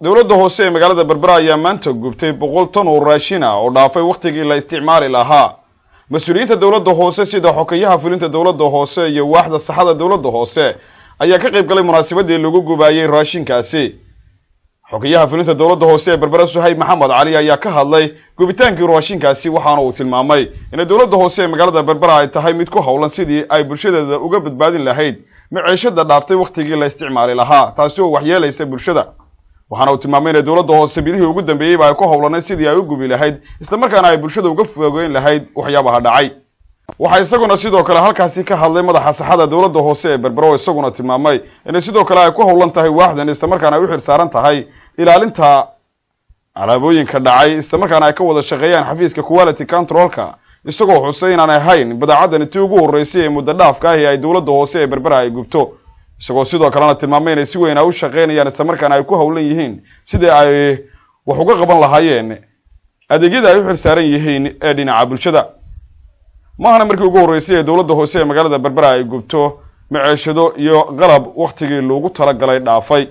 Dowladda hoose ee magaalada Berbera ayaa maanta gubtay 100 tan oo raashin ah oo dhaafay wakhtigii la isticmaali lahaa. Mas-uuliyiinta dowladda hoose, sida xokeyaha fulinta dowladda hoose iyo waaxda saxada dowladda hoose, ayaa ka qayb galay munaasabadii lagu gubaayey raashinkaasi. Xokeyaha fulinta dowladda hoose ee Berbera, Suhayb Maxamed Cali, ayaa ka hadlay gubitaankii raashinkaasi, waxaana uu tilmaamay inay dowladda hoose ee magaalada Berbera ay tahay mid ku howlan sidii ay bulshadeeda uga badbaadin lahayd maceeshada dhaaftay wakhtigii la isticmaali lahaa, taasi oo waxyeelaysa bulshada. Waxaana uu tilmaamay inay dowladda hoose bilihii ugu dambeeyeyba ay ku howlanay sidii ay u gubi lahayd, islamarkaana ay bulshada uga fogeyn lahayd waxyaabaha dhacay. Waxaa isaguna sidoo kale halkaasi ka hadlay madaxa saxada dowladda hoose ee Berbera, oo isaguna tilmaamay inay sidoo kale ay ku howlan tahay waaxdan, islamarkaana ay u xil saaran tahay ilaalinta alaabooyinka dhacay, islamarkaana ay ka wada shaqeeyaan xafiiska quality controlka, isagoo xusay inaan ahayn badeecadani tii ugu horreysay ee muddo dhaafka ah ee ay dowladda hoose ee Berbera ay gubto, isagoo sidoo kalena tilmaamay inay si weyn ay u shaqeynayaan, islamarkaana ay ku howlan yihiin sidii ay wax uga qaban lahaayeen adeegyada ay u xil saaran yihiin ee dhinaca bulshada. Maahana markii ugu horreysay ee dowladda hoose ee magaalada Berbera ay gubto maceeshado iyo qalab wakhtigii loogu talagalay dhaafay.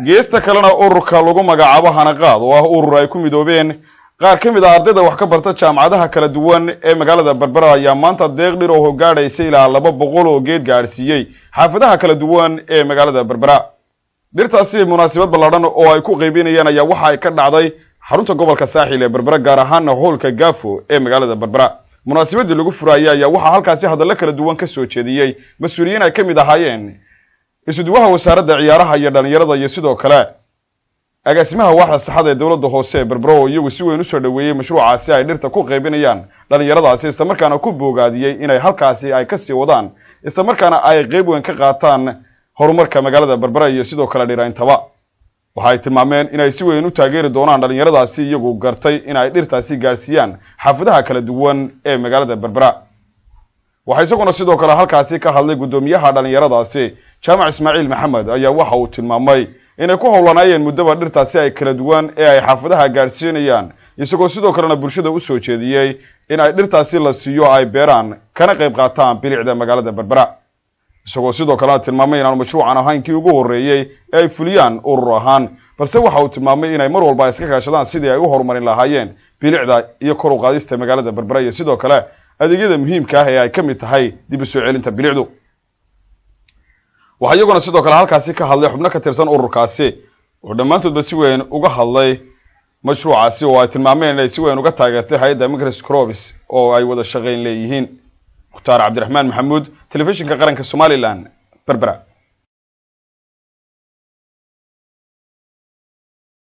Geesta kalena, ururka lagu magacaabo Hanaqaad, oo ah urur ay ku midoobeen qaar ka mid ah ardayda wax ka barta jaamacadaha kala duwan ee magaalada Berbera, ayaa maanta deeq dhir oo gaadhaysa ilaa 200 oo geed gaadhsiiyey xaafadaha kala duwan ee magaalada Berbera. Dhirtaasi munaasabad ballaadhan oo ay ku qaybinayaan ayaa waxa ay ka dhacday xarunta gobolka Saaxil ee Berbera, gaar ahaana hoolka Gaafo ee magaalada Berbera. Munaasabadii lagu furaayay ayaa waxaa halkaasi hadallo kala duwan ka soo jeediyey mas-uuliyiin ay ka mid ahaayeen isuduwaha wasaaradda ciyaaraha iyo dhalinyarada iyo sidoo kale agaasimaha waaxda saxada ee dowladda hoose ee Berbera, oo iyagu si weyn usoo dhoweeyey mashruucaasi ay dhirta ku qaybinayaan dhalinyaradaasi, islamarkaana ku boogaadiyey inay halkaasi ay kasii wadaan, islamarkaana ay qeyb weyn ka qaataan horumarka magaalada Berbera iyo sidoo kale dhirayntaba. Waxay tilmaameen inay si weyn u taageeri doonaan dhalinyaradaasi iyagu gartay in ay dhirtaasi gaadhsiiyaan xaafadaha kala duwan ee magaalada Berbera. Waxaa isaguna sidoo kale halkaasi ka hadlay guddoomiyaha dhalinyaradaasi, Jaamac Ismaaciil Maxamed, ayaa waxa uu tilmaamay inay ku howlanaayeen muddaba dhirtaasi ay kala duwan ee ay xaafadaha gaadhsiinayaan, isagoo sidoo kalena bulshada usoo jeediyey in ay dhirtaasi la siiyo ay beeraan, kana qayb qaataan bilicda magaalada Berbera, isagoo sidoo kalena tilmaamay inaanu mashruucan ahayn kii ugu horreeyey ee ay fuliyaan urur ahaan, balse waxa uu tilmaamay inay mar walba iska kaashadaan sidii ay u horumarin lahaayeen bilicda iyo kor u qaadista magaalada Berbera iyo sidoo kale adeegyada muhiimka ah ee ay ka mid tahay dib u soo celinta bilicdu. Waxaa iyaguna sidoo kale halkaasi ka hadlay xubno ka tirsan ururkaasi oo dhammaantoodba si weyn uga hadlay mashruucaasi, oo ay tilmaameen inay si weyn uga taageertay hay-adda Mercy Corps oo ay wada shaqayn leeyihiin. Mukhtaar Cabdiraxmaan Maxamuud, Telefishinka Qaranka Somaliland, Berbera.